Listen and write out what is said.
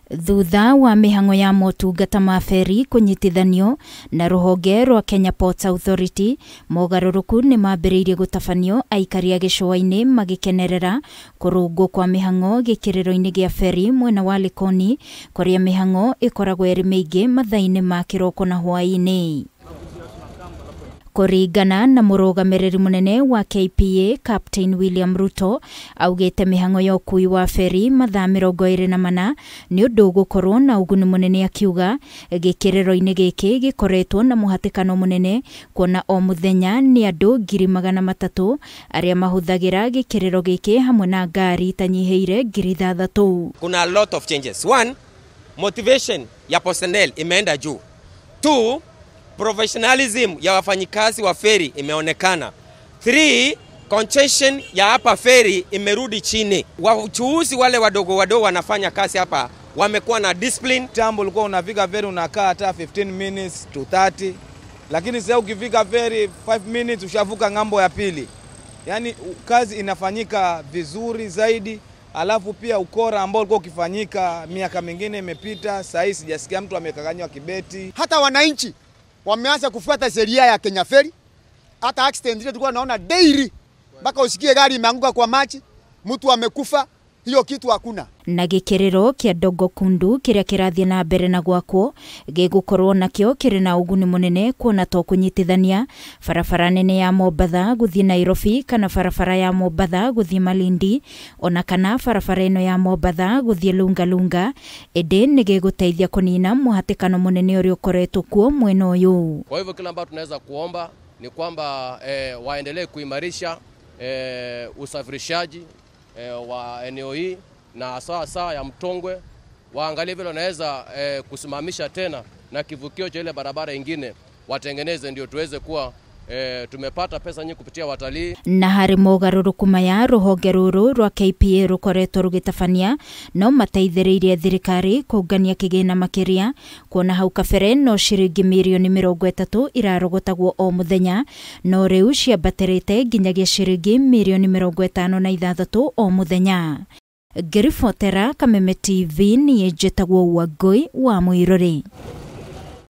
Thutha wa mĩhang'o ya motungata ma feri kũnyitithanio na rũhonge rwa Kenya Ports Authority, mogarũrũku nĩ mambĩrĩirie gũtabanio aikari a gĩcũa-inĩ magĩkenerera kũrũngwo kwa mĩhang'o gĩkĩrĩro-inĩ gĩa feri mwena wa Likoni, kũrĩa mĩhang'o ĩkoragwo ĩrĩ mĩingĩ mathaa-inĩ ma kĩroko na hwaĩ-inĩ. Kũringana na mũrũgamĩrĩri mũnene wa KPA Captain William Ruto, augĩte mĩhang'o ya ũkui wa feri mathaa 24 nĩ ũndũ ũgũkorwo na ũguni mũnene, akiuga gĩkĩrĩro-inĩ gĩkĩ gĩkoretwo na mũhatĩkano mũnene kuona o mũthenya nĩ andũ 300,000 arĩa mahũthagĩra gĩkĩrĩro gĩkĩ hamwe na ngari itanyihĩire 6,000. Kuna a lot of changes. One, motivation ya personnel imeenda juu. Two, professionalism ya wafanyikazi wa feri imeonekana. 3, congestion ya hapa feri imerudi chini. Wachuuzi wale wadogo wadogo wanafanya kazi hapa wamekuwa na discipline. Tambo ulikuwa unafika feri unakaa hata 15 minutes to 30, lakini sasa ukifika feri 5 minutes ushavuka ng'ambo ya pili. Yani kazi inafanyika vizuri zaidi. Alafu pia ukora ambao ulikuwa ukifanyika miaka mingine imepita, sasa hivi sijasikia mtu amekanganywa kibeti. Hata wananchi wameanza kufuata sheria ya Kenya Ferry. Hata accident ile tulikuwa naona daily, mpaka usikie gari imeanguka kwa maji, mtu amekufa, hiyo kitu hakuna. Na gĩkĩrĩro kĩa Dongo Kundu kĩrĩa kĩrathiĩ na mbere na gwakwo gĩgũkorwo nakĩo kĩrĩ na ũguni mũnene kuona to kũnyitithania barabara nene ya Mombatha gũthiĩ Nairobi kana barabara ya Mombatha gũthiĩ Malindi ona kana barabara ĩno ya Mombatha gũthiĩ Lunga Lunga, ĩndĩ nĩ gĩgũteithia kũnina mũhatĩkano mũnene ũrĩa ũkoretwo kuo mwena ũyũ. Kwa hivyo kila ambacho tunaweza kuomba ni kwamba waendelee kuimarisha usafirishaji wa eneo hii na saa saa ya Mtongwe, waangalie vile wanaweza kusimamisha tena na kivukio cha ile barabara ingine watengeneze, ndio tuweze kuwa tumepata pesa nyingi kupitia watalii. Na harĩ mogarũrũku maya rũhonge rũrũ rwa KPA rũkoretwo rũgĩtabania no mateithĩrĩirie thirikari kũngania kĩgĩna makĩria, kuona hau kabere no ciringi mirioni 30 irarogotagwo o mũthenya, no rĩu ciambatĩrĩte nginyagia ciringi mirioni 56 o mũthenya. Ngĩribotera Kameme TV, niĩ njĩtagwo Wangũi wa Mũirũrĩ.